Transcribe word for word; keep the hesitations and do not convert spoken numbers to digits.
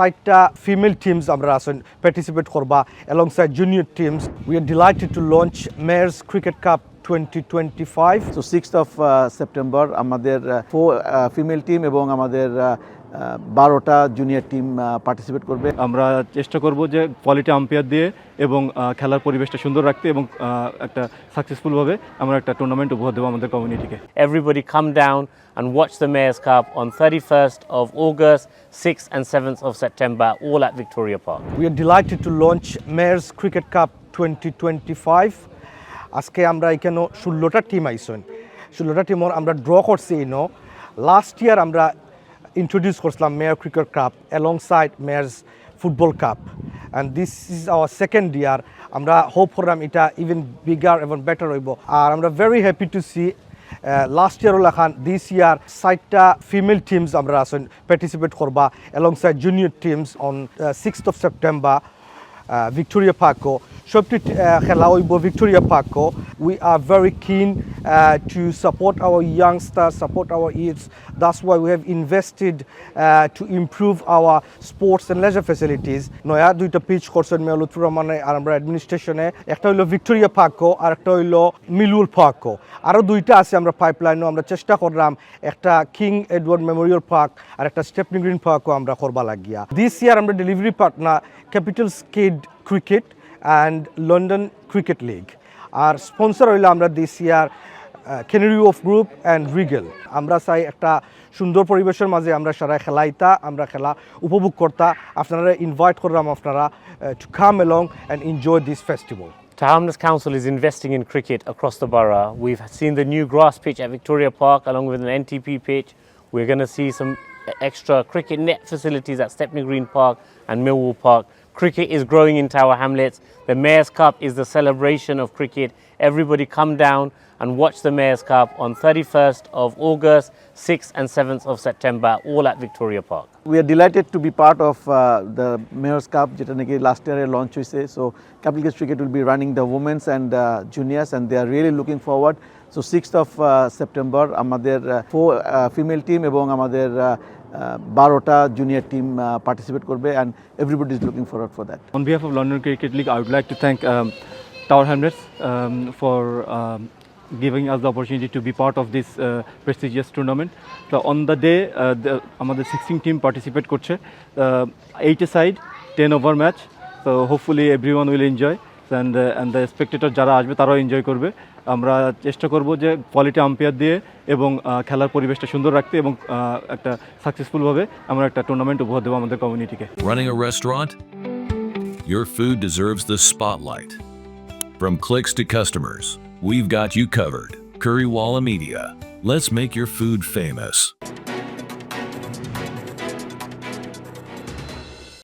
চারটা female teams আমরা আছেন পার্টিসিপেট করবা, alongside junior teams. We are delighted to launch Mayor's Cricket Cup twenty twenty-five. So sixth of uh, September আমাদের four female team এবং আমাদের বারোটা জুনিয়র টিম পার্টিসিপেট করবে। আমরা চেষ্টা করব যে কোয়ালিটি আম্পায়ার দিয়ে এবং আহ, খেলার পরিবেশটা সুন্দর রাখতে এবং আহ, একটা সাকসেসফুলভাবে আমরা একটা টুর্নামেন্ট উপহার দেবো আমাদের কমিউনিটিকে। Everybody come down and watch the Mayor's Cup on thirty-first of August, sixth and seventh of September, all at Victoria Park. We are delighted to launch Mayor's Cricket Cup twenty twenty-five. আজকে আমরা এখানে ষোলোটা টিম আইসন। ষোলোটা টিমর আমরা ড্র করছি ইনো। Last year আমরা ইন্ট্রোডিউস করছিলাম mayor cricket cup alongside Mayor's Football Cup, and this is our second year. আমরা হোপ করলাম এটা ইভেন বিগার এবং বেটার হইব। আর আমরা very happy to see last ইয়ারও লাখান দিস ইয়ার চারটা ফিমেল টিমস আমরা আছেন পার্টিসিপেট করবা, alongside junior teams on sixth of September, Victoria Park. সবটি খেলা হইব Victoria park. We are very keen to support our youngsters, support our youths. That's why we have invested to improve our sports and leisure facilities. নয়া দুইটা পিচ করছেন মেয়র লুৎফুর রহমানে আর আমরা অ্যাডমিনিস্ট্রেশনে। একটা হইলো ভিক্টোরিয়া পার্ক আর একটা হইলো মিলওয়েল পার্ক। আরও দুইটা আছে আমরা পাইপলাইনও। আমরা চেষ্টা করলাম একটা কিং এডওয়ার্ড মেমোরিয়াল পার্ক আর একটা স্টেপনি গ্রিন পার্কও আমরা করবা লাগিয়া। দিস ইয়ার আমরা delivery partner Capitals kid cricket and London cricket league. আর স্পন্সর হইলো আমরা this year Canary Wharf group and Rigel. আমরা চাই একটা সুন্দর পরিবেশর মাঝে আমরা সারা খেলাইতা, আমরা খেলা উপভোগ করতা। আপনারা ইনভাইট করলাম আপনারা to come along and enjoy this festival. Tahamnes Council is investing in cricket across the borough. We've seen the new grass pitch at Victoria Park along with an N T P pitch. We're going to see some extra cricket net facilities at Stepney Green Park and Millwall Park. Cricket is growing in Tower Hamlets. The Mayor's Cup is the celebration of cricket. Everybody come down and watch the Mayor's Cup on thirty-first of August, sixth and seventh of September, all at Victoria Park. We are delighted to be part of uh, the Mayor's Cup, যেটা নাকি লাস্ট ইয়ারে লঞ্চ হয়েছে। So Capital Kids Cricket will be running the women's and uh, juniors, and they are really looking forward. So sixth of uh, September আমাদের four female team এবং আমাদের বারোটা junior team participate করবে, and everybody is looking forward for that. On behalf of London Cricket League, I would like to thank um, Tower Hamlets um, for um, giving us the opportunity to be part of this uh, prestigious tournament. So on the day, uh, the, আমাদের sixteen team participate করছে, eight a side, ten over match. So hopefully everyone will enjoy and uh, and the spectator যারা আসবে তারাও এনজয় করবে। আমরা চেষ্টা করব যে কোয়ালিটি আম্পায়ার দিয়ে এবং আহ, খেলার পরিবেশটা সুন্দর রাখতে এবং আহ, একটা সাকসেসফুলভাবে আমরা একটা টুর্নামেন্ট উপহার দেবো আমাদের কমিউনিটিকে। Running a restaurant? Your food deserves the spotlight. From clicks to customers, we've got you covered. Currywalla Media. Let's make your food famous.